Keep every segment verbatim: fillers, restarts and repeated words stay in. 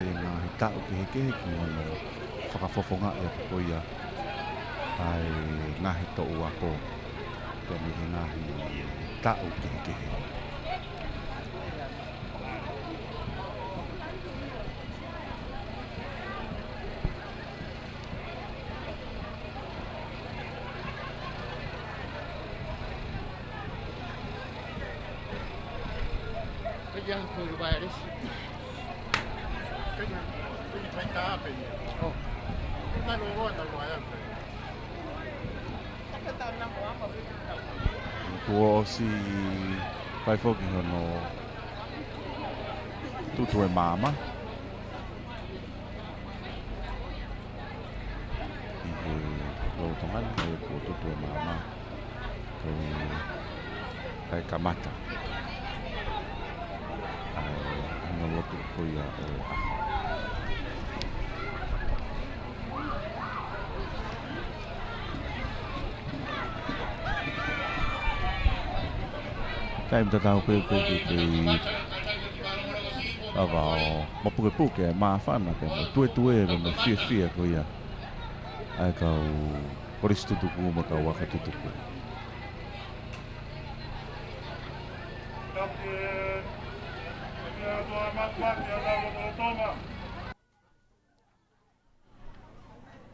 e ngaahi taʻu kehekehe ki hono fakafofongaʻi ʻaki ko ia ʻa e ngaahi toʻu ako. Pea mei he ngaahi taʻu kehekehe. Kuo ʻosi fai foki hono tutu e maama ʻi he lolotonga ni, ʻa ia kuo tutu e maama. Ko e kae kamata ʻa e hono lotu ko ia ʻo e ʻaho. Taimi tatau pē, pē, pē, pē ʻi ʻavao mapukepuke e māfana pē mo e tuetue pē mo e fiefia ko ia ʻa e kau kolisi tutuku mo e kau vaka tutuku.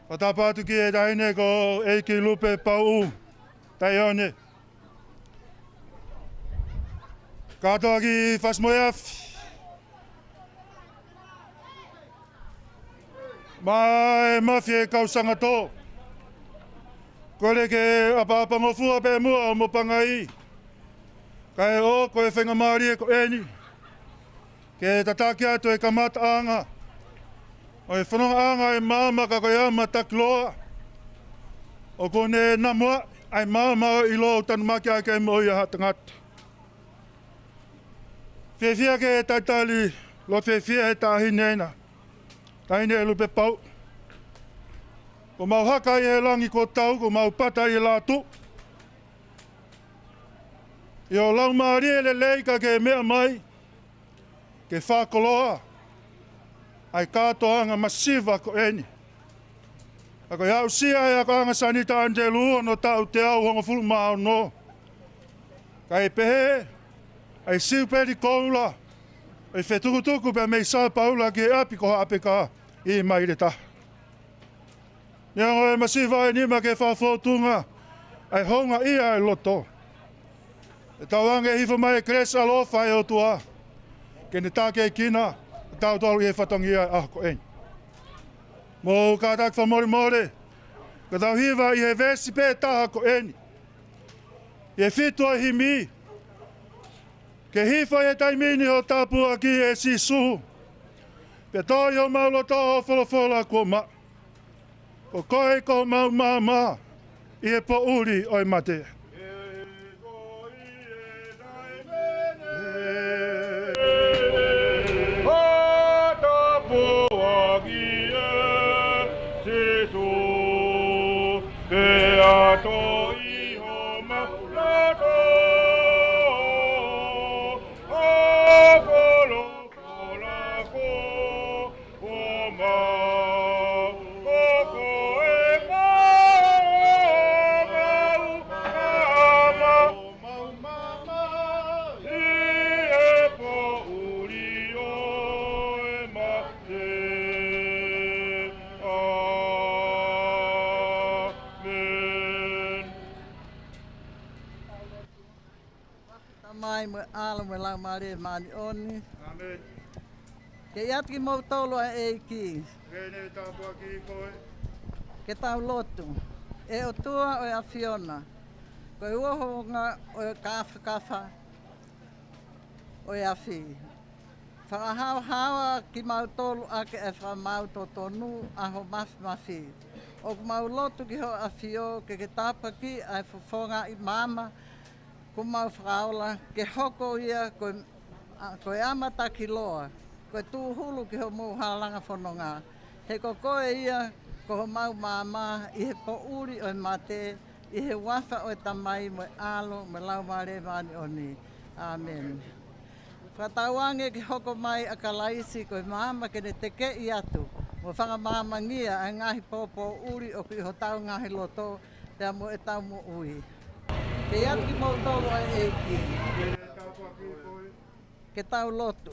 Fakatapu atu ki he taʻahine ko ʻEiki Lupe Pauʻu Taione. Kātoa ki Fasi mo e Afi. Maʻa e mafi e kau sangatō. Kole ke ʻapaʻapangofua pē muʻa ʻo mo pangai. Kae ʻoua ko e faingamālie ko eni ke tataki atu e kamataʻanga ʻo e fonongaʻanga e maama ka ko e ama takiloa. ʻOku ne namu ʻa e maama ʻo e ʻilo ʻoku tanumaki ʻaki e moʻui ʻa ha tangata. Fiefia ke talitali loto fiefia he taʻahine na. Taʻahine Lupe Pauʻu. Kuo mau haka ʻi he langi kuo tau, kuo mau pata ʻi he lātū. ʻI ho laumālie lelei ka ke meʻa mai ke fakakoloa ʻa e kātoanga masiva ko eni. Ka ko e aʻusia e akoʻanga Sanita ʻAnitelū ʻi hono taʻu teau hongofulu mā ono. Kae pehē ʻa e siupeli koula ʻo e fetukutuku pea mei Sā Paula ki he ʻapi ko Haʻapeka ʻi Maile Taha. Neongo e masiva ʻe nima ke fakafōtunga ʻa e houngaʻia e loto, ʻe tauange hifo mai e kelesi ʻaloʻofa e ʻOtua ke ne tākiekina kitautolu ʻi he fatongia e ʻaho ko eni. Mou kātaki fakamolemole, ka tau hiva ʻi he veesi pē taha ko eni, ʻi he fitu ʻo e himi: Ke hifo ʻi he taimi ni ho tāpuaki, ʻe Sīsū, pea toʻo ʻi homau loto ho folofola kuo maʻu. Ko koe ko homau maama ʻi he poʻuli ʻo e mate. Ho tāpuaki, ʻe Sīsū, pea toʻo ʻi homau loto ho folofola kuo maʻu. Ko koe ko homau maama ʻi he poʻuli ʻo e mate. ʻĀmeni. Tamai mo e ʻAlo mo e Laumālie Māʻoniʻoni. ʻĀmeni. Ke ʻiate kimoutolu ʻa e ʻEiki. Ke ne tāpuakiʻi koe. Ke tau lotu. ʻE ʻOtua ʻo e ʻAfiona, ko e uouangafua ʻo e kāfakafa ʻo e afi, fakahaohaoa kimautolu ʻaki e fakamaau totonu ʻa ho māfimafi. ʻOku mau lotu ki ho ʻAfio ke ke tāpuakiʻi ʻa e fofonga ʻi māmani kuo mau fakaola, ke hoko ia ko e, ʻa, ko e ama takiloa, ko e tūhulu ki homou halanga fononga. He ko koe ia ko homau maama ʻi he poʻuli ʻo e mate, ʻi he huafa ʻo e Tamai mo e ʻAlo mo e Laumālie Māʻoniʻoni. ʻĀmeni. Fakatauange ke hoko mai ʻa Kalaisi ko e maama ke ne tekeʻi atu mo fakamaamangia ʻa e ngaahi pōpoʻuli ʻoku ʻi hotau ngaahi loto pea mo ʻetau moʻui. Ke ʻiate kimoutolu ʻa e ʻEiki. Ke tau lotu.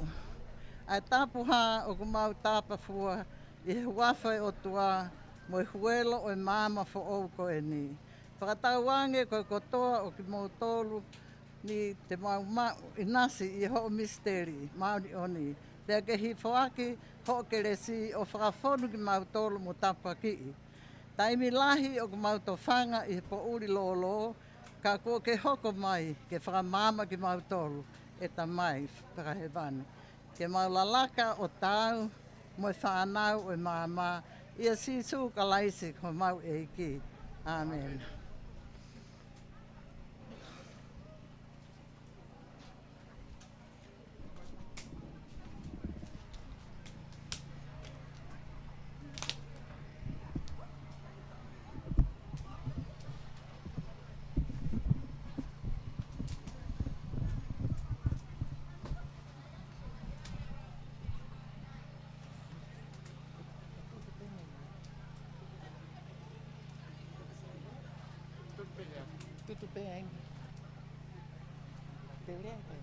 ʻA e tapuhā ʻoku mau tapafua ʻi he huafa ʻo e ʻOtua mo e huelo ʻo e maama foʻou ko eni. Fakatauange ko e kotoa ʻo kimoutolu ni te mau maʻu ʻinasi ʻi hoʻo misiteli māʻoniʻoni, pea ke hifo ʻaki hoʻo kelesi ʻo fakafonu kimautolu mo tapuakiʻi. Taimi lahi ʻoku mau tofanga ʻi he poʻuli lōlō, ka kuo ke hoko mai ke fakamaama kimautolu, ʻe Tamai fakahēvani. Ke mau lalaka ʻo taau mo e fānau ʻo e maama, ʻia Sīsū Kalaisi ko homau ʻEiki. ʻĀmeni. Tutu pē ai. Te lea pē.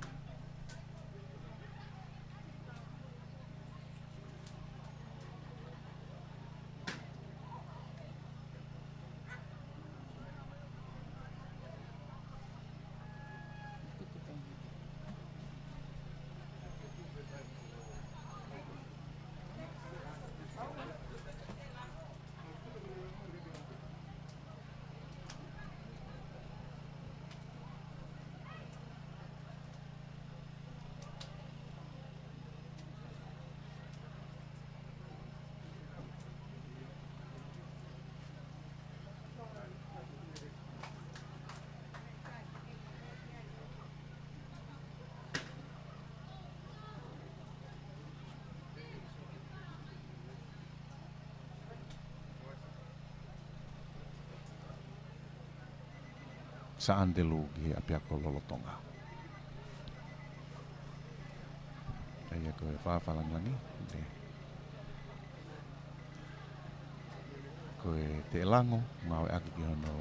Saʻa Anitelū ki he ʻapiako lolotonga. ʻA ia ko e fāfā langilangi, ʻe. Ko e teʻelango, ngāueʻaki ki hono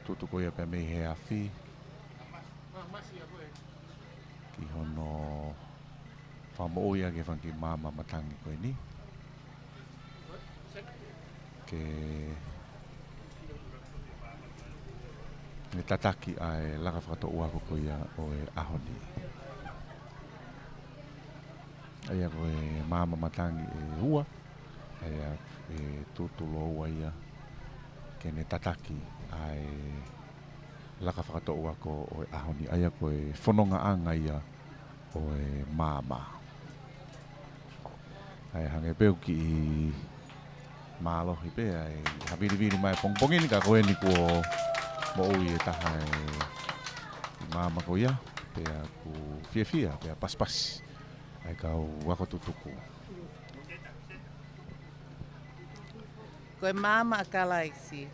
tutu ko ia pea mei he afi. Ki hono fakamoʻui ʻaki e fanga kiʻi maama matangi ko eni. Ke ne tataki ʻa e laka fakatoʻu ako ko ia ʻo e ʻaho ni. ʻA ia ko e maama matangi ʻe ua, ʻa ia ʻe tutu lōua ia ke ne tataki ʻa e laka fakatoʻu ako ʻo e ʻaho ni, ʻa ia ko e fonongaʻanga ia ʻo e maama. ʻA ia hangē pē ʻoku kiʻi mālohi pē ʻa e havilivili mai pongipongi ni, ka ko eni kuo moʻui e taha e maama ko ia, pea ʻoku fiefia, pea pasipasi ʻa e kau ako tutuku. Ko e maama ʻa Kalaisi.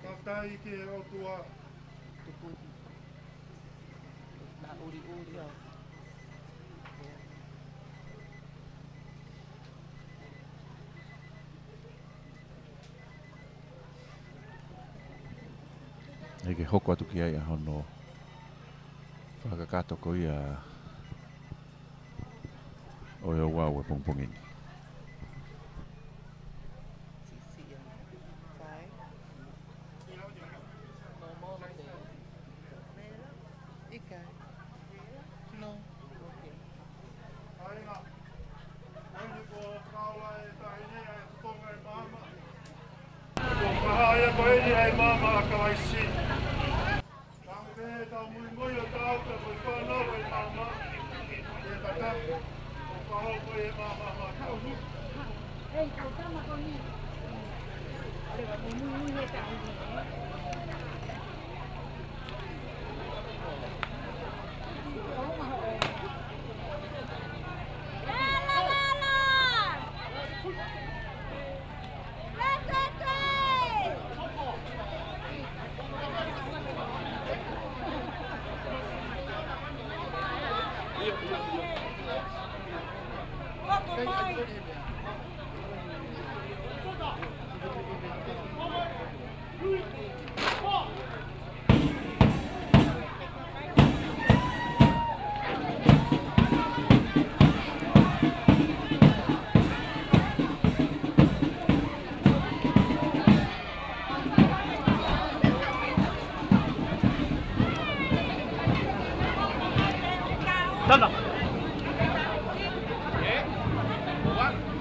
Fakafetaʻi ki he ʻOtua. Tuku. Naʻa ʻuliʻuli au. ʻE ke hoko atu ki ai ʻa hono fakakakato ko ia ʻo e ouau ʻo e pongipongi ni. Ko e hā ia ko eni ʻa e maama ʻa Kalaisi. Tau pē, tau muimui ʻo tau pē ko e fānau ʻa e maama. ʻE tata. Ko e fānau ko e maama ʻa Kalaisi. Ei, kau tama ko ni. ʻAle wa muimui he tahi ni, ē.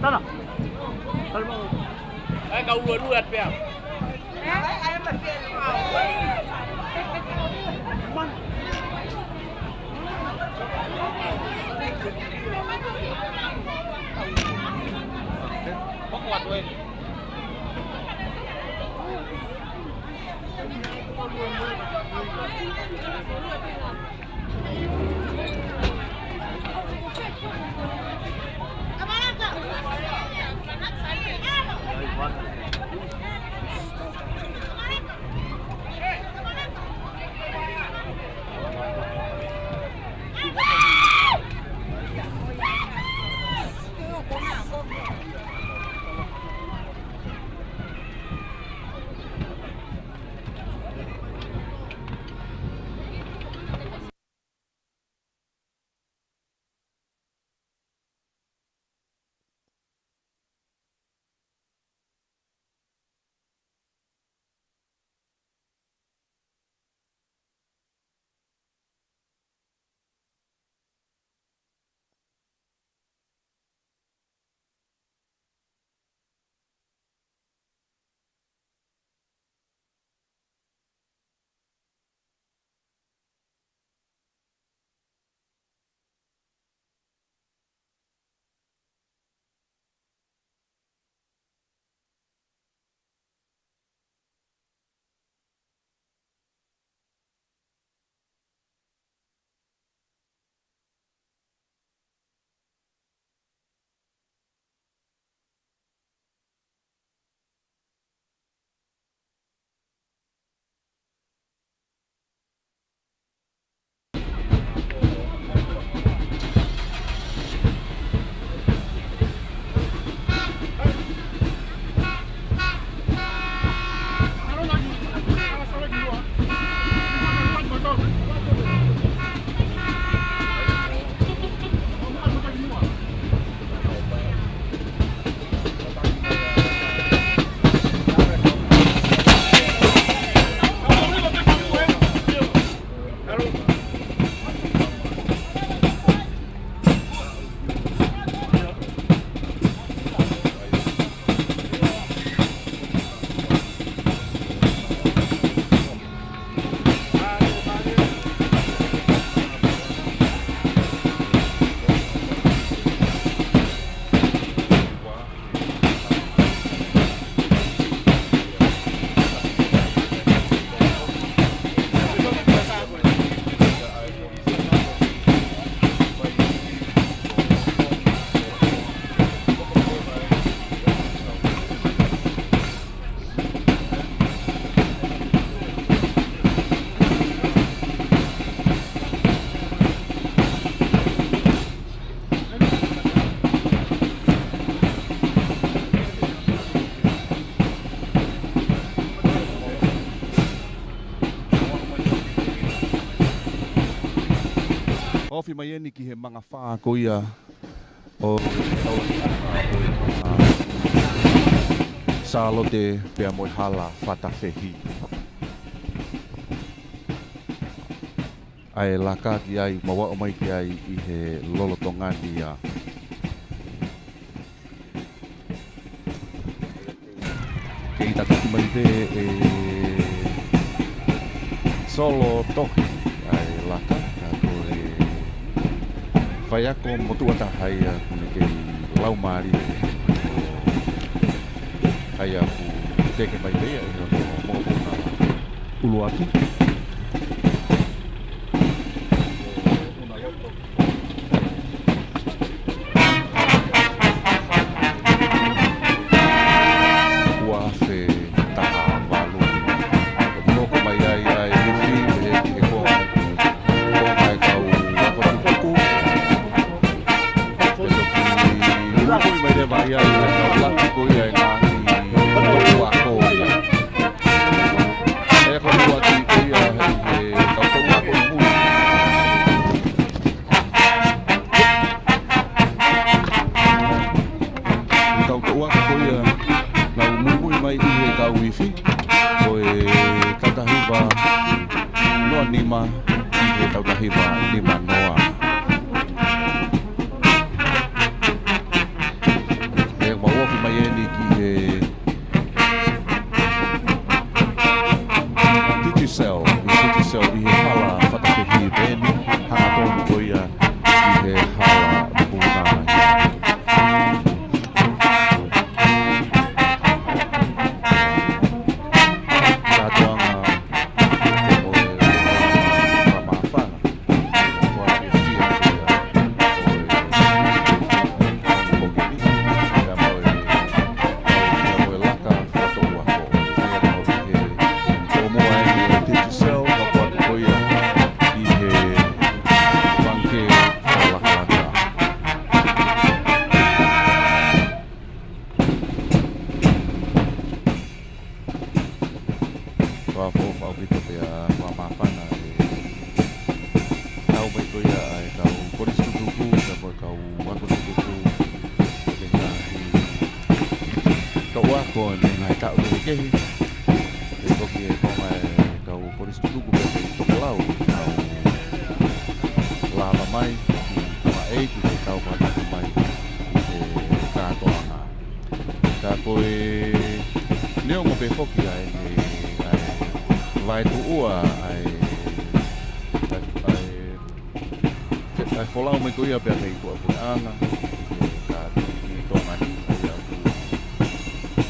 Tana. Tana mau. Ai, kau luelue atu pē au. Hoko atu ē. Ofi mai eni ki he mangafā ko ia ʻo Sālote pea mo e hala Fatafehi. ʻA e laka ki ai, mau aʻu mai ki ai ʻi he lolotonga ni ia. Kei tataki mai pē ʻe Solo Tohi ʻa e laka, ka ko e faiako motuʻa taha ia ʻoku ne kei laumālie. ʻA ia ʻoku teke mai pē ia ʻi hono mokopuna ʻuluaki. Ua afe taha valu. Nofo mai ai ʻa e Ufi, ʻe ki he konga, konga ʻa e kau ako tukutuku. Pea toki hū mai leva ia ʻa e kau laki ko ia ʻa e ngaahi toʻu ako ia. ʻA ia ko e ʻuluaki ko ia ʻi he kau toʻu ako ʻi mui. Kau toʻu ako ko ia, nau muimui mai ʻi he kau ifi, ko e taha hiva noa nima ki he taha hiva nima noa. ki he Digicel, ʻi Digicel ʻi he hala Fatafehi pē eni, hangatonu ko ia ʻi he hala Puna. Kātoanga ko e māfana. Fakaʻofoʻofa ʻaupito pea fakamāfana e tau mai ko ia ʻa e kau kolisi tutuku, pea mo e kau ako tutuku, ʻo e ngaahi kau ako ʻi he ngaahi taʻu kehekehe. Pea ko e kiʻi konga e kau kolisi tutuku pea mei Tokelau, nau lava mai ki Tonga ʻEiki ke tau fakataha mai ʻi he kātoanga. Ka ko e neongo pē foki ʻa e, ʻa e vaetuʻua ʻa e, ʻa e, ʻa e, ʻa e folau mai ko ia pea mei tuʻapuleʻanga, ka ki Tonga ni, ʻa ia ʻoku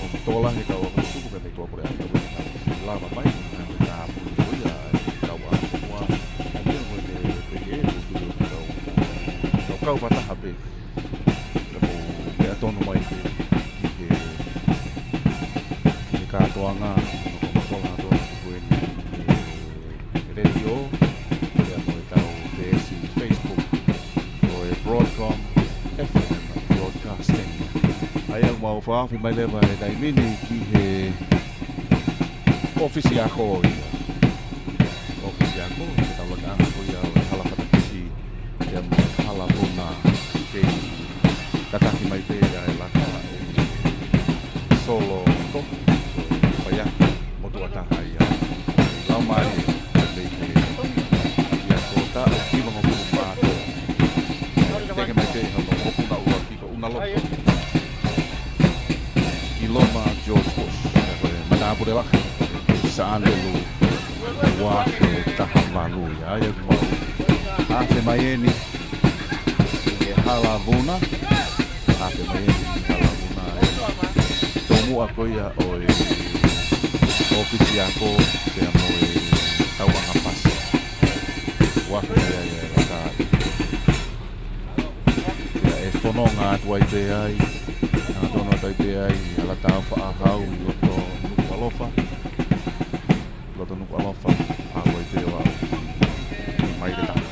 ʻoku tokolahi e kau ako tutuku pea mei tuʻapuleʻanga, ʻoku lava mai, ʻa e tāpuni ko ia ʻa e kau ako mua, ʻa ia ko e peke e, ʻoku tui ʻoku kau, kau, kau fakataha pē. Ka ko e meʻa tonu mai pē ki he, ki he kātoanga, ko e makola atu ʻa e tuku eni ki he letiō, pea mo e tau peesi Facebook, ko e Broadcom F M Broadcasting. ʻA ia ʻoku mau fakahaofi mai leva he taimi ni ki he ʻōfisi ako ia. ʻŌfisi ako, ke tau laka anga ko ia ʻo e hala Fatafehi, pea mo e hala Puna, kei tataki mai pē ʻa e laka ʻe Solo Tohi, ʻo e faiako motuʻa taha ia. Laumālie, mei he ia ko taʻu hivangofulu mā tolu. Teke mai pē hono ʻo Puna ua ki ko Unaloto. ʻIlona George Bush, ko e matāpule laka, Saʻanelu, ua afe taha valu ia, ʻa ia ʻoku mau afe mai eni ki he hala Puna, afe mai eni ki he hala Puna, ʻe tomuʻa ko ia ʻo e ʻōfisi ako, pea mo e tauʻanga pasi. Ua afe mai ai e laka. Pea ʻe fononga atu ai pē ai, hangatonu atu ai pē ai, ʻa e hala Tāufaʻāhau ʻi loto Nukuʻalofa. Loto Nukuʻalofa, ʻa ʻoku ai pē ʻo aʻu ki Maile Taha.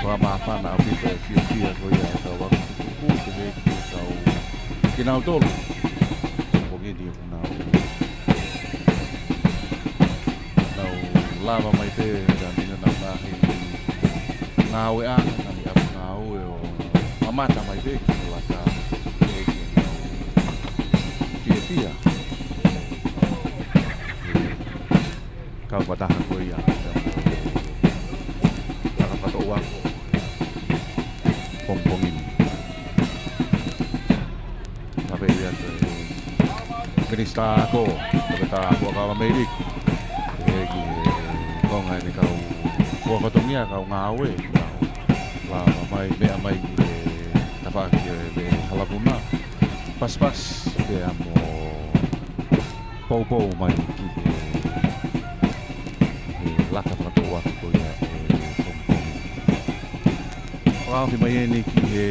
Fakamāfana ʻaupito e fiefia ko ia ʻa e kau ako tutuku, pehē ki he kau, kinautolu. Ko kinautolu. Nau, nau lava mai pē, ka naʻa nau ngaahi ngāueʻanga, ngaahi ʻapi ngāue ʻo mamata mai pē ki he laka ʻEiki, nau fiefia. Kau fakataha ko ia, laka fakatoʻuako pongipongi ni. Ka pehē atu e Minisitā Ako, Toketā Fuakava Meiliku, ʻe ki he konga eni kau fua fatongia, kau ngāue, nau lava mai, meʻa mai ki he tafaʻaki ʻo e hala Puna, pasipasi, pea mo poupou mai ki he, he laka fakatoʻuako ko ia ʻo e pongipongi. Fakahaofi mai eni ki he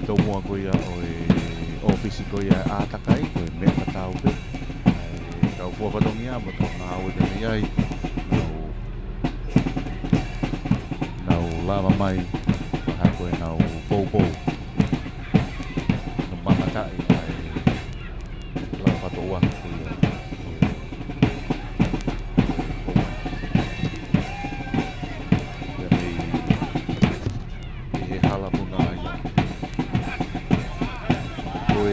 tomuʻa ko ia ʻo e ʻōfisi ko ia ʻa e ʻātakai, ko e meʻa tatau pē. ʻA e kau fua fatongia mo e kau ngāue pē mei ai. Nau, nau lava mai, ʻa ia ko ʻenau poupou. Nau mamataʻi ʻa e laka fakatoʻuako ko ia. Ia mei, mei he hala Puna ia. Ko e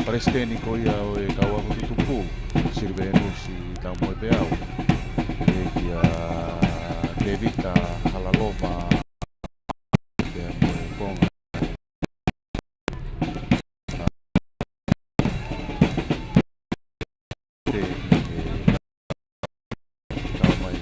palesiteni ko ia ʻo e kau ako tutuku, Silivenusi Taumoepeau. ʻE kia Tēvita Hala Pea mo e konga. Te kau mai.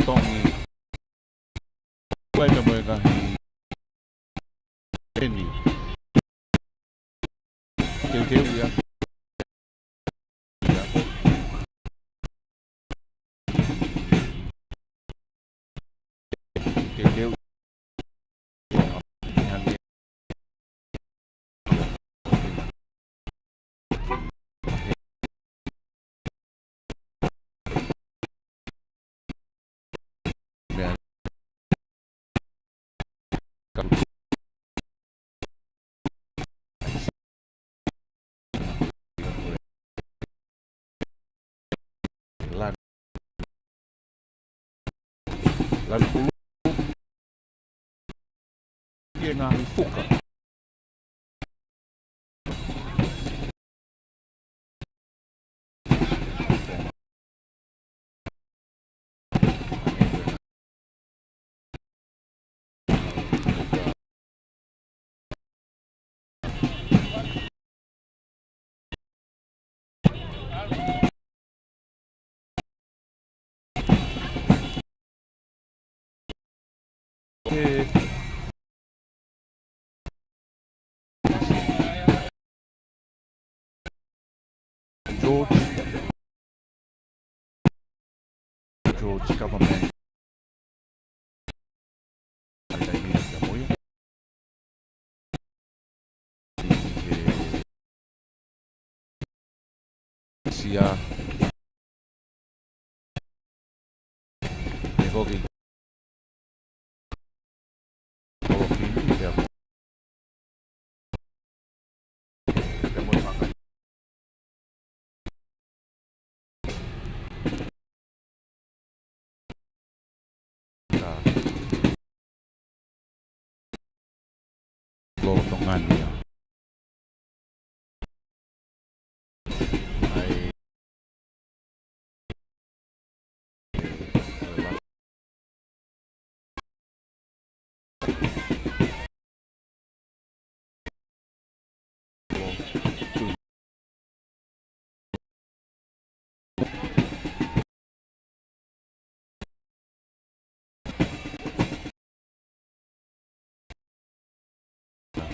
Tongi. Kuai ka mo e ngaahi eni. Teuteu ia. Ia. Teuteu. Lanu, lanu pulu. Ia ngaahi fuka. George, George Government. Sia. Te koki. Kolokini, pea mo. Pea mo e fanga. Ka. Lolotonga ni ia. ʻAi.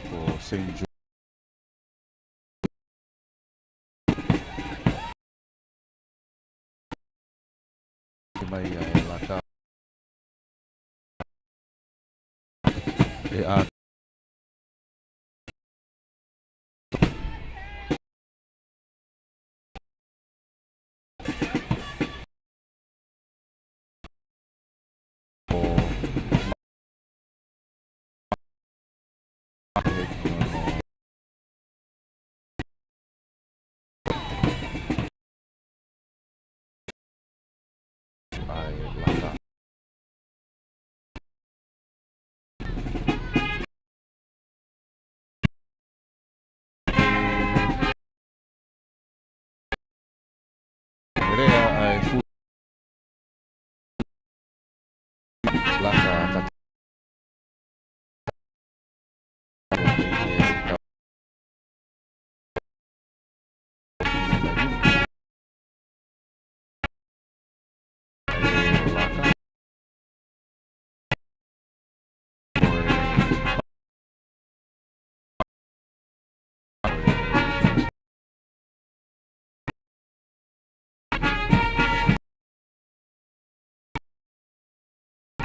Ko Saint George. Mai ai laka. ʻE ʻa. ʻAi, laka. Lea ʻa e fu-, laka ka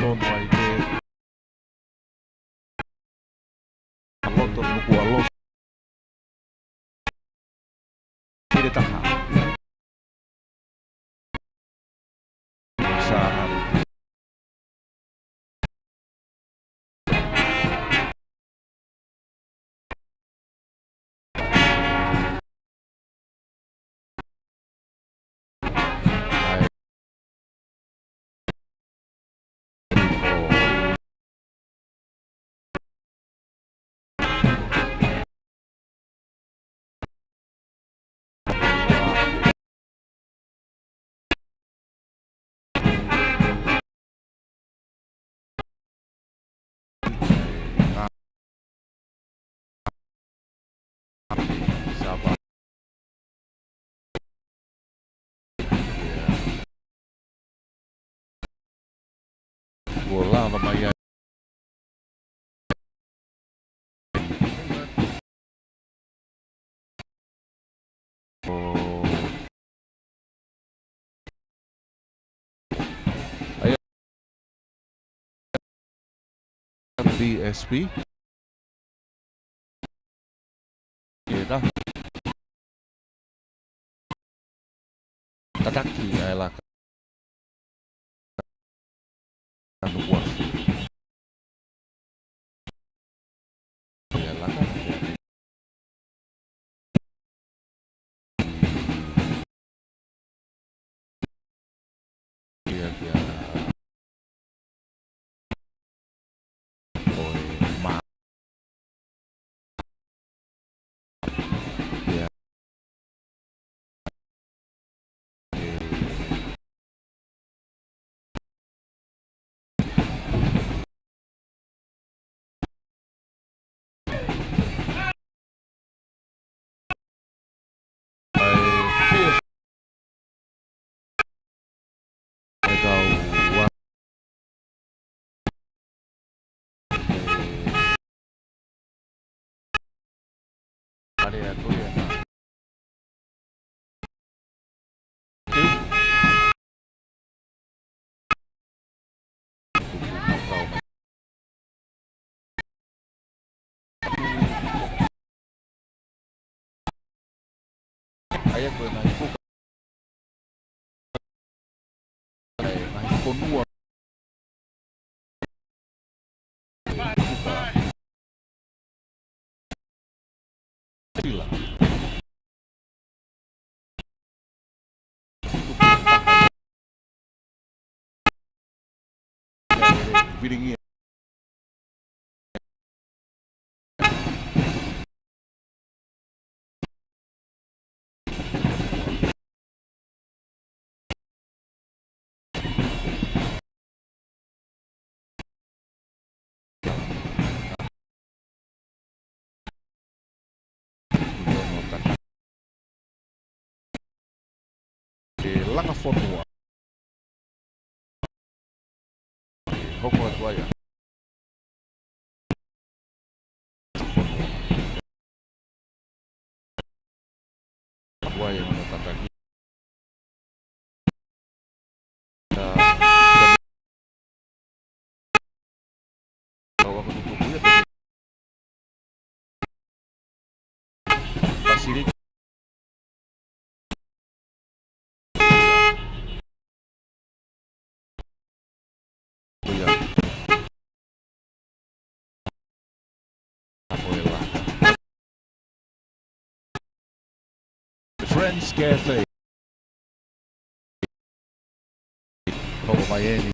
Tonu ai ke ʻa loto nuku ʻa loto. Pire taha. Sa Lava mai ai. ʻO aia B S P. Ia ta. Tataki ʻa e laka. Kanu kuafu. Ia laka. Ia, ia. ʻO e ma-, ia. ʻA ia ko e ngaahi puka. ʻA e ngaahi fonua. Sila. Vilingia. Ke laka fonua. Hoko atu ai ʻa. Hoko ai ʻa e tataki. Ka, ka, ka, ka, ka, ka, ka, Pasili. The Friends Cafe. Hoko mai eni.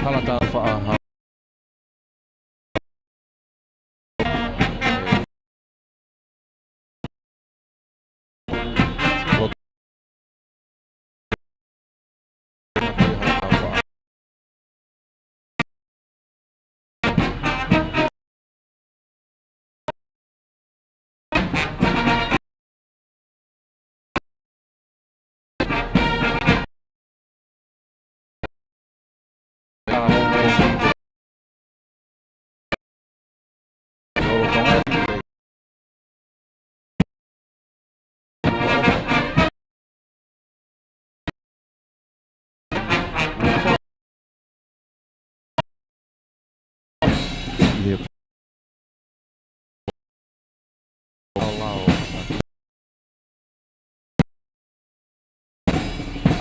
Hala tau faʻaha.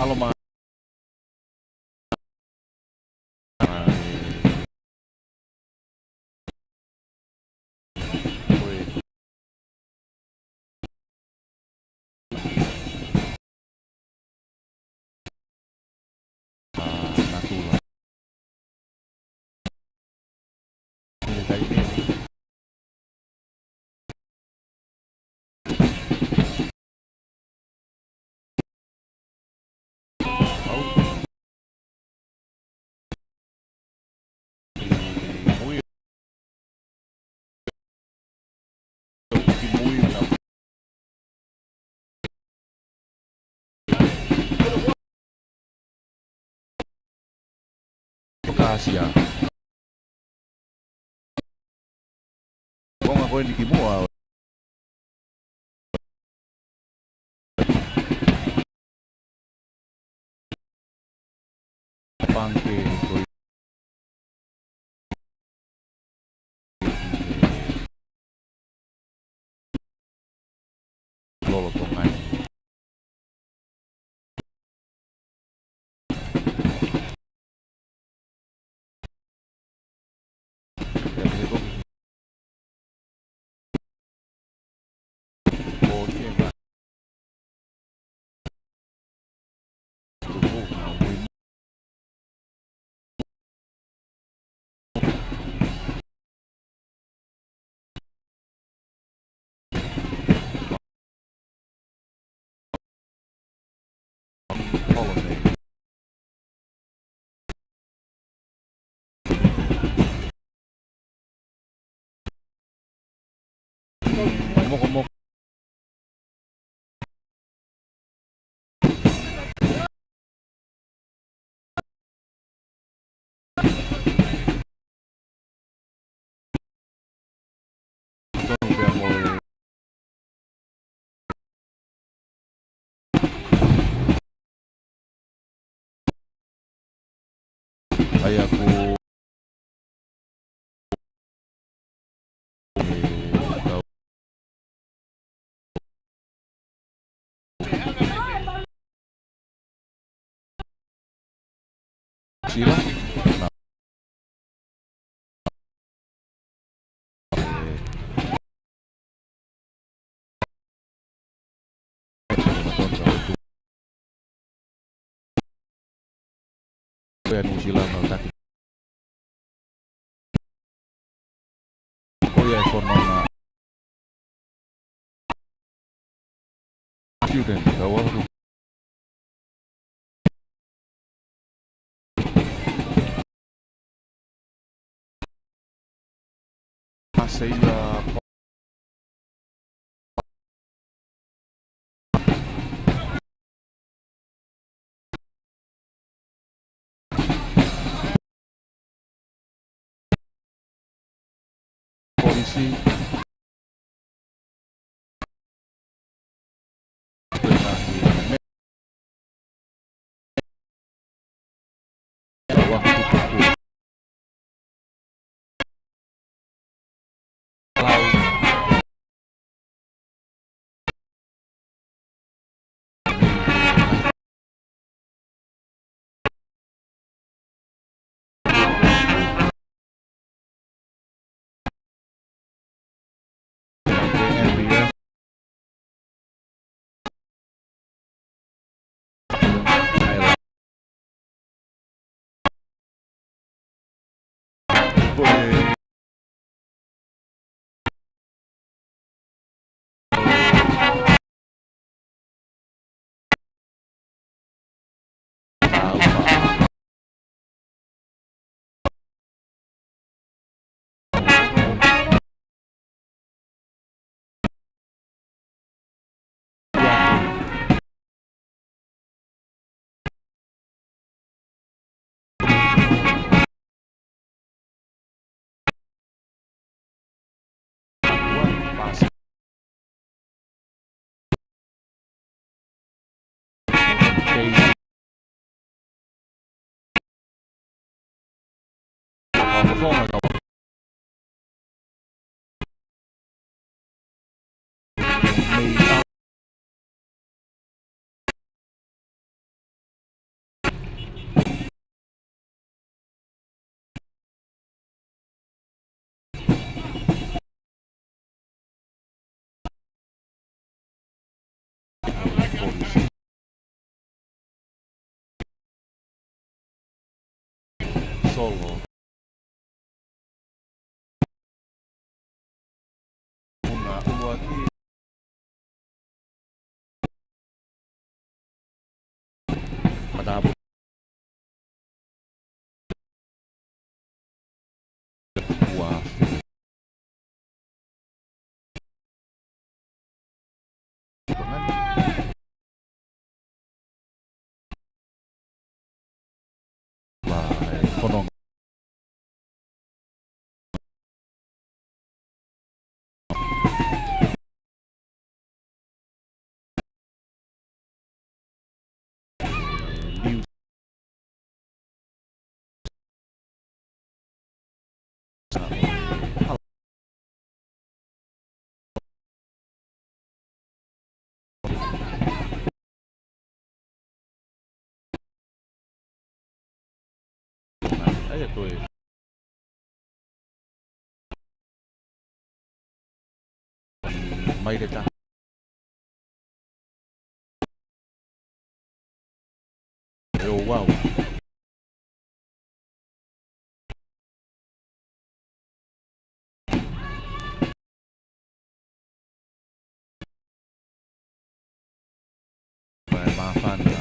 Mālō ma. Kāsia. Konga ko eni ki muʻa. Pangke ko lolotonga ai. Mokomoko. Tonu pea mo e ʻai aku Sila. Pea Nuʻu Sila na taki. Ko ia e fononga. Student, ka ua. Aseia Polisi. Olo. Una ua ki. Matapu. Ua. Tongan. Vai, Fononga. Niu. Ai, ʻa e toe. Maile taha. ʻE ʻo wau. Pea māfana.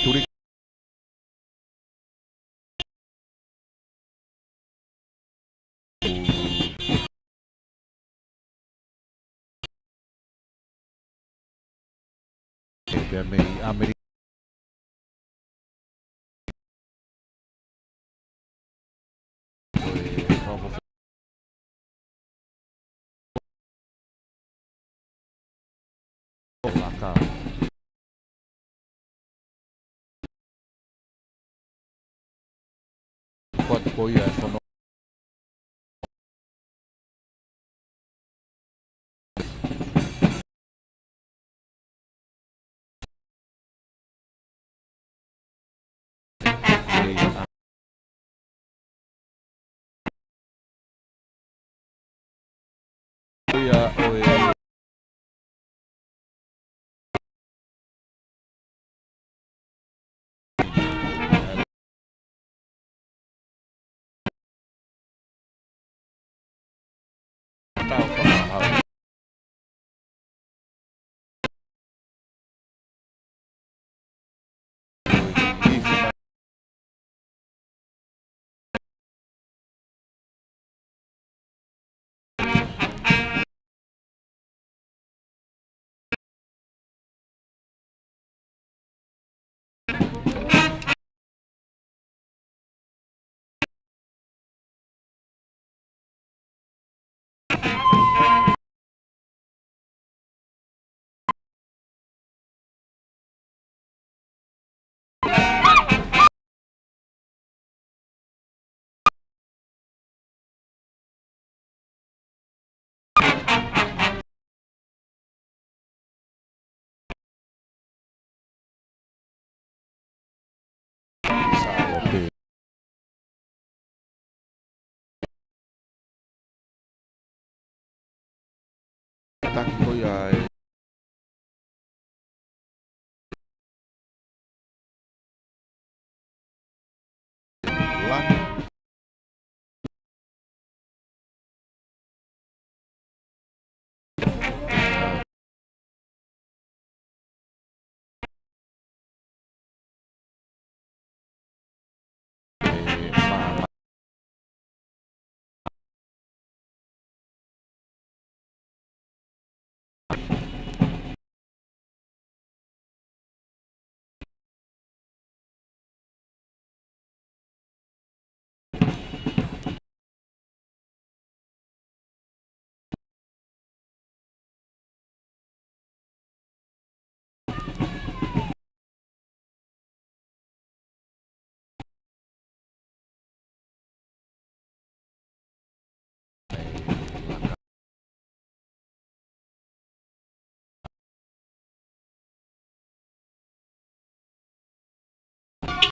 Tuli. Pea mei ʻAmelika. Ko e kau ko Laka. Ko atu ko ia e fono. Ia ʻo e Taki ko ia e